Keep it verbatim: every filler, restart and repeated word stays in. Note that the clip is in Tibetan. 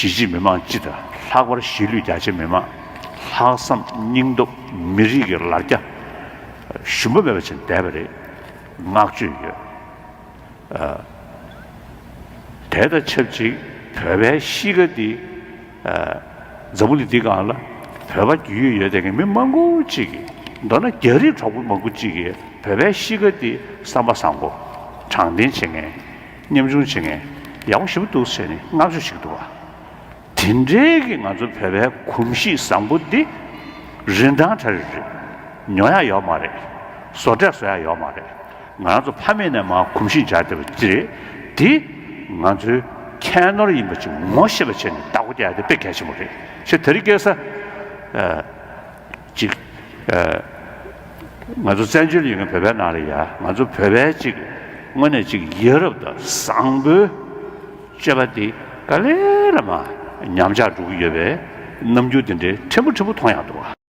གཞིས་བྱེས་མི་མང་སྤྱི་དང་ལྷག་པར་གཞིས་ལུས་རྒྱ་ཆེ་མི་མང་ལྷག་བསམ་སྙིང་སྟོབས་མི་རིགས་ཀྱི་ལར་རྒྱ་ཞུམ་པ་མེད་པ་བྱས་བསྡད་པ་རེད། བསྔགས་བརྗོད་ཡོད། དེ་དང་ཆབས་ཅིག་བོད་པའི་གཤིས་ཀ་འདི། འཛམ་བུ་གླིང་འདི་སྒང་ལ་བོད་པ་རྒྱུས་ཡོད་བསྡད་མཁན་མི་མང་པོ་ཅིག་གིས། མདོར་ན་རྒྱ་རིགས་གྲོགས་པོ་མང་པོ་ཅིག་གིས་བོད་པའི་གཤིས་ཀ་འདི་བསམ་པ་བཟང་པོ། དྲང་བདེན་བྱེད་མཁན། ཉམ་ཆུང་བྱེད་མཁན། ཡག་པོ་ཞེ་པོ་འདུག་ཟེར་ནས་བསྔགས་བརྗོད་བྱེད་ཀྱི་འདུག་བ། དེ་འདྲའི་གི་ང་ཚོ་བོད་པའི་གོམས་གཤིས་བཟང་པོ་འདི་རིན་ཐང་གྲ་རེ་རེད། ཉོ་ཡག་ཡོད་མ་རེད། བཟོ་གྲྭས་བཟོ་ཡག་ཡོད་མ་རེད། ང་རང་ཚོ་ཕ་མེས་ནས་མར་གོམས་གཤིས་འཇགས་བསྡད་པ་ཅིག་རེད། འདི་ང་ཚོའི་ཁྱད་ནོར་ཡིན་པ་ཅིག་ངོ་ཤེས་པ་བྱས་ནས་བདག་པོ་རྒྱག་ཡག་དེ་དཔེ་གལ་ཆེན་པོ་རེད། ཞེས་དེ་རིང་ཁ་སང་། ཨ། ཅིག་ཨ། ང་ཚོ་བཙན་བྱོལ་ཡོད་མཁན་བོད་པའི་ནང་ལ་ཡ། ང་ཚོ་བོད་པའི་ཅིག་དངོས་གནས་ཅིག་ཡ་རབས་དང་བཟང་པོའི་སྤྱོད་པ་འདི་ག་ལེ་ལ་མར་ཉམས་ཆག་འགྲོ་གི་ཡོད་པའི་རྣམ་འགྱུར་འདི་འདྲའི་ཕྲན་བུ་ཕྲན་བུ་མཐོང་ཡག་འདུག་བ།